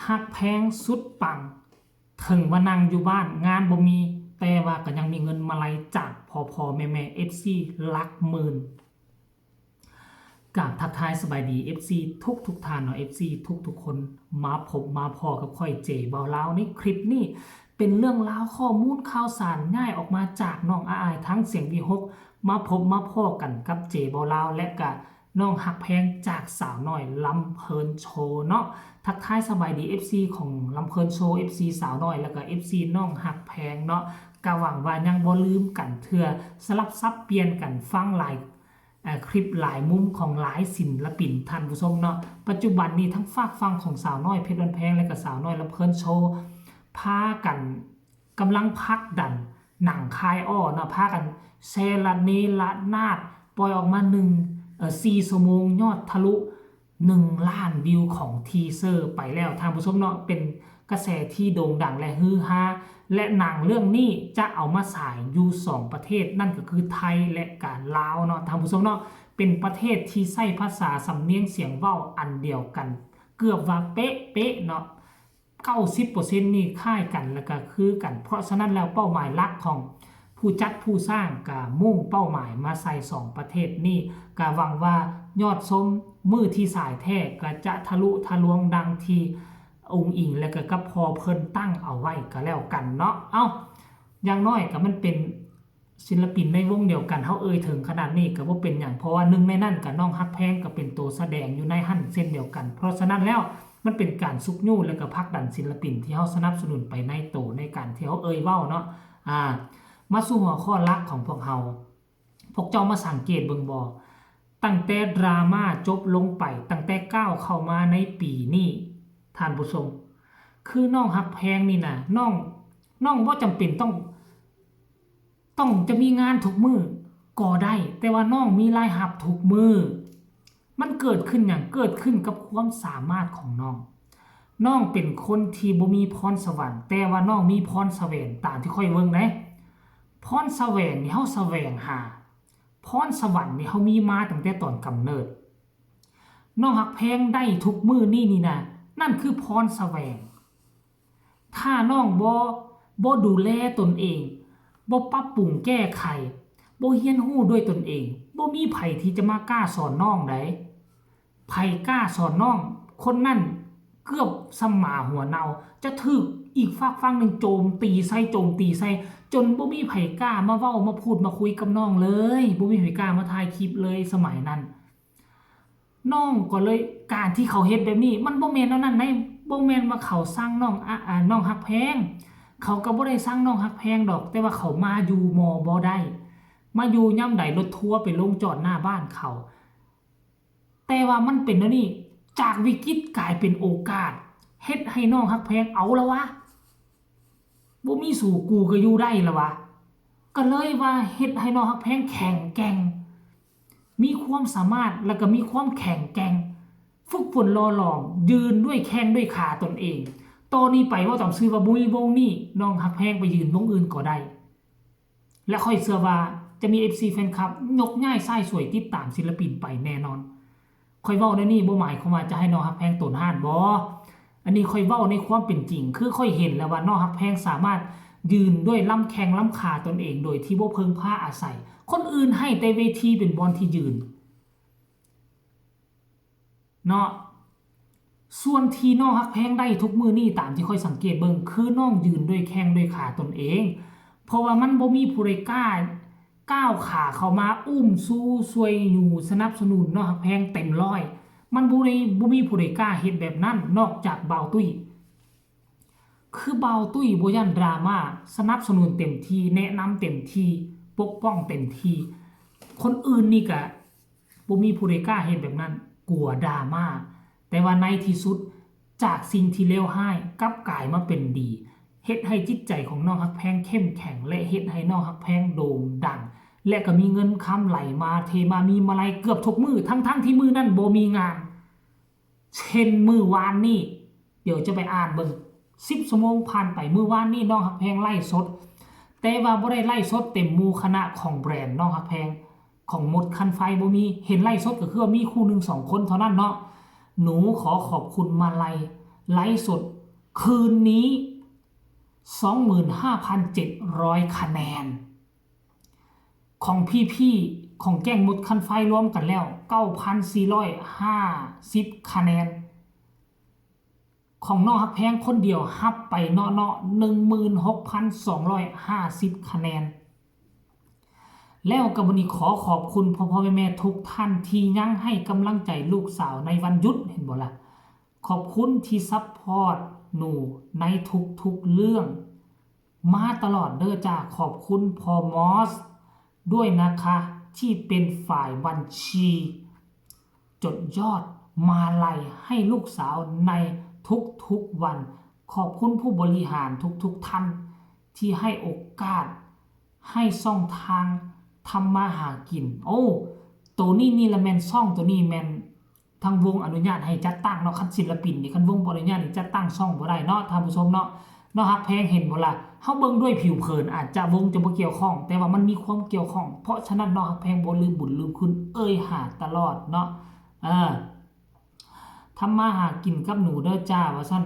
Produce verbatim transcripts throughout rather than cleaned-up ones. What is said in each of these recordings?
ฮักแพงสุดปัง ถึงว่านั่งอยู่บ้านงานบ่มี แต่ว่าก็ยังมีเงินมาลัยจากพ่อพ่อแม่แม่ เอฟซี หลักหมื่น กราบทักทายสบายดี เอฟซี ทุกทุกท่านเนาะ เอฟซี ทุกทุกคน มาพบมาพ้อกับข้อยเจเบาลาวในคลิปนี้ เป็นเรื่องราวข้อมูลข่าวสารย้ายออกมาจากน้องอาอายทั้งเสียงวีหก มาพบมาพ้อกันกับเจเบาลาว และกะน้องฮักแพงจากสาวน้อยลำเพลินโชว์เนาะ ทักทายสบายดี เอฟซี ของลำเพลินโชว์ เอฟซี สาวน้อย แล้วก็ เอฟซี น้องฮักแพงเนาะ กะหวังว่ายังบ่ลืมกันเทื่อ สลับสับเปลี่ยนกันฟังหลาย เอ่อคลิปหลายมุมของหลายศิลปินท่านผู้ชมเนาะ ปัจจุบันนี้ทั้งฝากฝั่งของสาวน้อยเพชรบ้านแพง และก็สาวน้อยลำเพลินโชว์ พากันกำลังผลักดันหนังคายอ้อเนาะ พากันแชร์ระเนระนาด ปล่อยออกมาหนึ่ง เอ่อ สี่ชั่วโมงยอดทะลุ หนึ่งล้านวิวของทีเซอร์ไปแล้วท่านผู้ชมเนาะ เป็นกระแสที่โด่งดังและฮือฮา และหนังเรื่องนี้จะเอามาฉายอยู่สองประเทศ นั่นก็คือไทยและกาลาวเนาะท่านผู้ชมเนาะ เป็นประเทศที่ใช้ภาษาสำเนียงเสียงเว้าอันเดียวกัน เกือบว่าเป๊ะๆเนาะ เก้าสิบเปอร์เซ็นต์นี่คล้ายกัน แล้วก็คือกัน เพราะฉะนั้นแล้วเป้าหมายหลักของผู้จัดผู้สร้างก็มุ่งเป้าหมายมาใส่สองประเทศนี้ ก็หวังว่ายอดชมมื้อที่ฉายแท้ก็จะทะลุทะลวงดังที่อุ๋งอิ๋ง และก็กับพ่อเพิ่นตั้งเอาไว้ก็แล้วกันเนาะ เอ้า อย่างน้อยก็มันเป็นศิลปินในวงเดียวกัน เฮาเอ่ยถึงขนาดนี้ก็บ่เป็นหยัง เพราะว่าหนึ่งในนั้นก็น้องฮักแพงก็เป็นตัวแสดงอยู่ในหั้นเช่นเดียวกัน เพราะฉะนั้นแล้วมันเป็นการชุกยู้และก็ผลักดันศิลปินที่เฮาสนับสนุนไปในโตในการที่เฮาเอ่ยเว้าเนาะ อ่า มาสู่หัวข้อหลักของพวกเฮา พวกเจ้ามาสังเกตเบิ่งบ่ ตั้งแต่ดราม่าจบลงไป ตั้งแต่ก้าวเข้ามาในปีนี้ ท่านผู้ชม คือน้องฮักแพงนี่นะ น้อง น้องบ่จำเป็นต้อง ต้องจะมีงานทุกมื้อก็ได้ แต่ว่าน้องมีรายรับทุกมื้อ มันเกิดขึ้นหยัง เกิดขึ้นกับความสามารถของน้อง น้องเป็นคนที่บ่มีพรสวรรค์ แต่ว่าน้องมีพรแสวง ตามที่ข้อยเบิ่งเด้ พรแสวงนี่เฮาแสวงหา พรสวรรค์นี่เฮามีมาตั้งแต่ตอนกำเนิด น้องฮักแพงได้ทุกมื้อนี้นี่นะ นั่นคือพรแสวง ถ้าน้องบ่ บ่ดูแลตนเอง บ่ปรับปรุงแก้ไข บ่เรียนรู้ด้วยตนเอง บ่มีไผที่จะมากล้าสอนน้องได้ ไผกล้าสอนน้อง คนนั้นเกือบส่ำหมาหัวเน่า จะถูกอีกฝากฝั่งหนึ่งโจมตีใส่ โจมตีใส่ จนบ่มีไผกล้ามาเว้ามาพูดมาคุยกับน้องเลย บ่มีไผกล้ามาถ่ายคลิปเลยสมัยนั้น น้องก็เลย การที่เขาเฮ็ดแบบนี้ มันบ่แม่นแนวนั้นได๋ บ่แม่นว่าเขาซังน้องอะ อ่า น้องฮักแพง เขาก็บ่ได้ซังน้องฮักแพงดอก แต่ว่าเขามาอยู่มอบ่ได้ มาอยู่ยามใดรถทัวร์ไปลงจอดหน้าบ้านเขา แต่ว่ามันเป็นแนวนี้ จากวิกฤตกลายเป็นโอกาส เฮ็ดให้น้องฮักแพง เอาละวะ บ่มีสู่กูก็อยู่ได้ละวะ ก็เลยว่าเฮ็ดให้น้องฮักแพงแข็งแกร่ง มีความสามารถ แล้วก็มีความแข็งแกร่ง ฝึกฝนหล่อหลอม ยืนด้วยแข้งด้วยขาตนเอง ต่อนี้ไปเว้าตามซื่อว่าบ่มีวงนี้ น้องฮักแพงไปยืนวงอื่นก็ได้ และข้อยเชื่อว่าจะมี เอฟซี แฟนคลับ ยกย้ายชายสวยติดตามศิลปินไปแน่นอน ข้อยเว้าแนวนี้บ่หมายความว่าจะให้น้องฮักแพงตนฮ้าน บ่ อันนี้ข้อยเว้าในความเป็นจริง คือข้อยเห็นแล้วว่าน้องฮักแพงสามารถยืนด้วยลำแข้งลำขาตนเองโดยที่บ่เพิ่งพาอาศัย คนอื่นให้แต่เวทีเป็นบ่อนที่ยืน เนาะ ส่วนที่น้องฮักแพงได้ทุกมื้อนี้ ตามที่ข้อยสังเกตเบิ่ง คือน้องยืนด้วยแข้งด้วยขาตนเอง เพราะว่ามันบ่มีผู้ใดกล้าก้าวขาเข้ามาอุ้มชูช่วยยูสนับสนุนน้องฮักแพงเต็มร้อย มันบ่ได้ บ่มีผู้ใดกล้าเฮ็ดแบบนั้น นอกจากบ่าวตุ้ย คือบ่าวตุ้ยบ่ย่านดราม่า สนับสนุนเต็มที่ แนะนำเต็มที่ ปกป้องเต็มที่ คนอื่นนี่กะ บ่มีผู้ใดกล้าเฮ็ดแบบนั้น กลัวดราม่า แต่ว่าในที่สุด จากสิ่งที่เลวร้ายกลับกลายมาเป็นดี เฮ็ดให้จิตใจของน้องฮักแพงเข้มแข็ง และเฮ็ดให้น้องฮักแพงโด่งดัง และก็มีเงินคำไหลมาเทมา มีมาลัยเกือบทุกมื้อ ทั้งๆที่มื้อนั้นบ่มีงาน เช่นมื้อวานนี้ เดี๋ยวจะไปอ่านเบิ่ง สิบชั่วโมงผ่านไป มื้อวานนี้น้องฮักแพงไลฟ์สด แต่ว่าบ่ได้ไลฟ์สดเต็มหมู่คณะของแบรนด์น้องฮักแพง ของมดคันไฟบ่มี เห็นไลฟ์สดก็คือว่ามีคู่หนึ่งสองคนเท่านั้นเนาะ หนูขอขอบคุณมาลัยไลฟ์สด คืนนี้ สองหมื่นห้าพันเจ็ดร้อย คะแนน ของพี่ๆ ของแก๊งมดคันไฟรวมกันแล้ว เก้าพันสี่ร้อยห้าสิบ คะแนน ของน้องฮักแพงคนเดียวฮับไปเนาะๆ หนึ่งหมื่นหกพันสองร้อยห้าสิบ คะแนน แล้วก็บัดนี้ขอขอบคุณพ่อๆ แม่ๆ ทุกท่านที่ยังให้กำลังใจลูกสาวในวันหยุด เห็นบ่ล่ะ ขอบคุณที่ซัพพอร์ตหนูในทุกๆ เรื่องมาตลอดเด้อจ้า ขอบคุณพ่อมอสด้วยนะคะ ที่เป็นฝ่ายบัญชี จดยอดมาลัยให้ลูกสาวในทุกๆ วัน ขอบคุณผู้บริหารทุกๆ ท่านที่ให้โอกาส ให้ช่องทางทำมาหากิน โอ้ ตัวนี้นี่ละแม่นช่องตัวนี้แม่น ทางวงอนุญาตให้จัดตั้งเนาะ คันศิลปินนี่ คันวงบ่อนุญาตนี่จัดตั้งช่องบ่ได้เนาะ ท่านผู้ชมเนาะ น้องฮักแพงเห็นบ่ล่ะ เฮาเบิ่งด้วยผิวเผินอาจจะวงจะบ่เกี่ยวข้อง แต่ว่ามันมีความเกี่ยวข้อง เพราะฉะนั้นน้องฮักแพงบ่ลืมบุญลืมคุณ เอ่ยหาตลอดเนาะ เออ ทำมาหากินกับหนูเด้อจ้า ว่าซั่น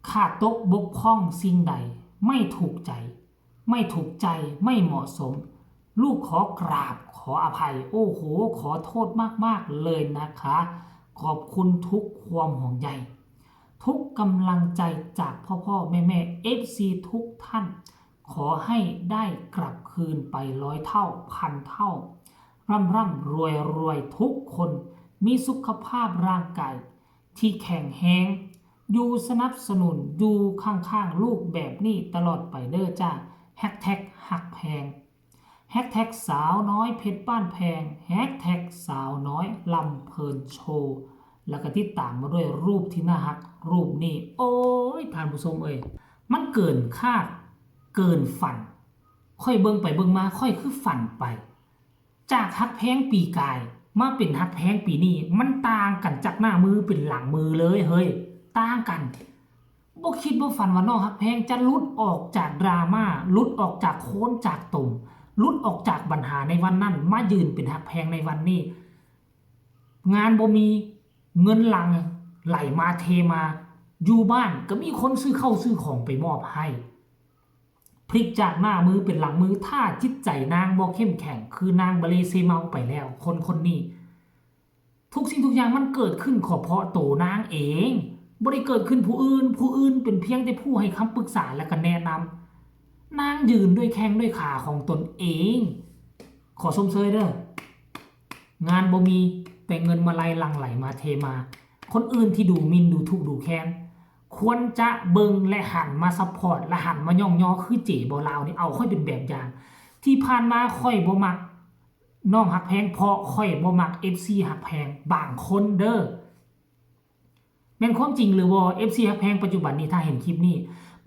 ขาดตกบกพร่องสิ่งใด ไม่ถูกใจ ไม่ถูกใจ ไม่เหมาะสม ลูกขอกราบขออภัย โอ้โห ขอโทษมากๆ เลยนะคะ ขอบคุณทุกความห่วงใย ทุกกำลังใจจากพ่อๆ แม่ๆ เอฟซี ทุกท่าน ขอให้ได้กลับคืนไปร้อยเท่า พันเท่า ร่ำร่ำรวยรวยทุกคน มีสุขภาพร่างกายที่แข็งแรง อยู่สนับสนุน อยู่ข้างๆ ลูกแบบนี้ตลอดไปเด้อจ้า แฮชแท็กฮักแพง แฮชแท็กสาวน้อยเพชรบ้านแพง แฮชแท็กสาวน้อยลำเพลินโชว์ แล้วก็ติดตามมาด้วยรูปที่น่าฮักรูปนี้ โอ้ย ท่านผู้ชมเอ้ย มันเกินคาด เกินฝัน ข้อยเบิ่งไปเบิ่งมา ข้อยคือฝันไป จากฮักแพงปีกาย มาเป็นฮักแพงปีนี้ มันต่างกันจากหน้ามือเป็นหลังมือเลยเฮ้ย ต่างกัน บ่คิดบ่ฝันว่าน้องฮักแพงจะหลุดออกจากดราม่า หลุดออกจากโคนจากตม หลุดออกจากปัญหาในวันนั้น มายืนเป็นฮักแพงในวันนี้ งานบ่มี เงินหลั่งไหลมาเทมา อยู่บ้านก็มีคนซื้อข้าวซื้อของไปมอบให้ พลิกจากหน้ามือเป็นหลังมือ ถ้าจิตใจนางบ่เข้มแข็ง คือนางบะเลเซเมาไปแล้ว คนคนนี้ ทุกสิ่งทุกอย่างมันเกิดขึ้นก็เพราะโตนางเอง บ่ได้เกิดขึ้นผู้อื่น ผู้อื่นเป็นเพียงแต่ผู้ให้คำปรึกษาและก็แนะนำ นางยืนด้วยแข้งด้วยขาของตนเอง ขอชมเชยเด้อ งานบ่มี แต่เงินมาลัยหลั่งไหลมาเทมา คนอื่นที่ดูหมิ่นดูถูกดูแคลน ควรจะเบิ่งและหันมาซัพพอร์ต และหันมาย่องยอคือเจ๋บ่ลาวนี่ เอาข้อยเป็นแบบอย่าง ที่ผ่านมาข้อยบ่มักน้องฮักแพง เพราะข้อยบ่มักเอฟซีฮักแพง บางคนเด้อ แม่นความจริงหรือบ่ เอฟซีฮักแพงปัจจุบันนี้ ถ้าเห็นคลิปนี้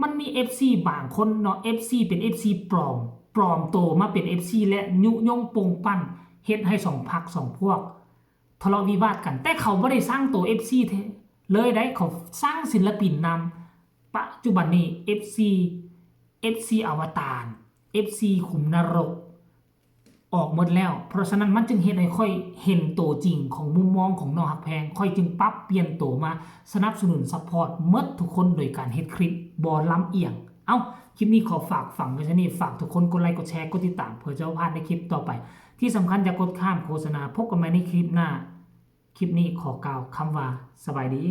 มันมีเอฟซีบางคนเนาะ เอฟซีเป็นเอฟซีปลอม ปลอมโตมาเป็นเอฟซี และยุยงปงปั้น เฮ็ดให้สองพรรคสองพวก ทะเลาะวิวาทกัน แต่เขาบ่ได้ซังโตเอฟซีแท้เลยได้ เขาซังศิลปินนำ ปัจจุบันนี้ เอฟซี เอฟซี อวตาร เอฟซี ขุมนรก ออกหมดแล้ว เพราะฉะนั้นมันจึงเฮ็ดให้ข้อยเห็นโตจริงของมุมมองของน้องฮักแพง ข้อยจึงปรับเปลี่ยนโตมาสนับสนุนซัพพอร์ตหมดทุกคนโดยการเฮ็ดคลิปบ่ลำเอียง เอ้า คลิปนี้ขอฝากฝังไว้เท่านี้ ฝากทุกคนกดไลค์กดแชร์กดติดตาม เพื่อจะบ่พลาดในคลิปต่อไป ที่สำคัญอย่ากดข้ามโฆษณา พบกันใหม่ในคลิปหน้า คลิปนี้ขอกล่าวคำว่าสบายดี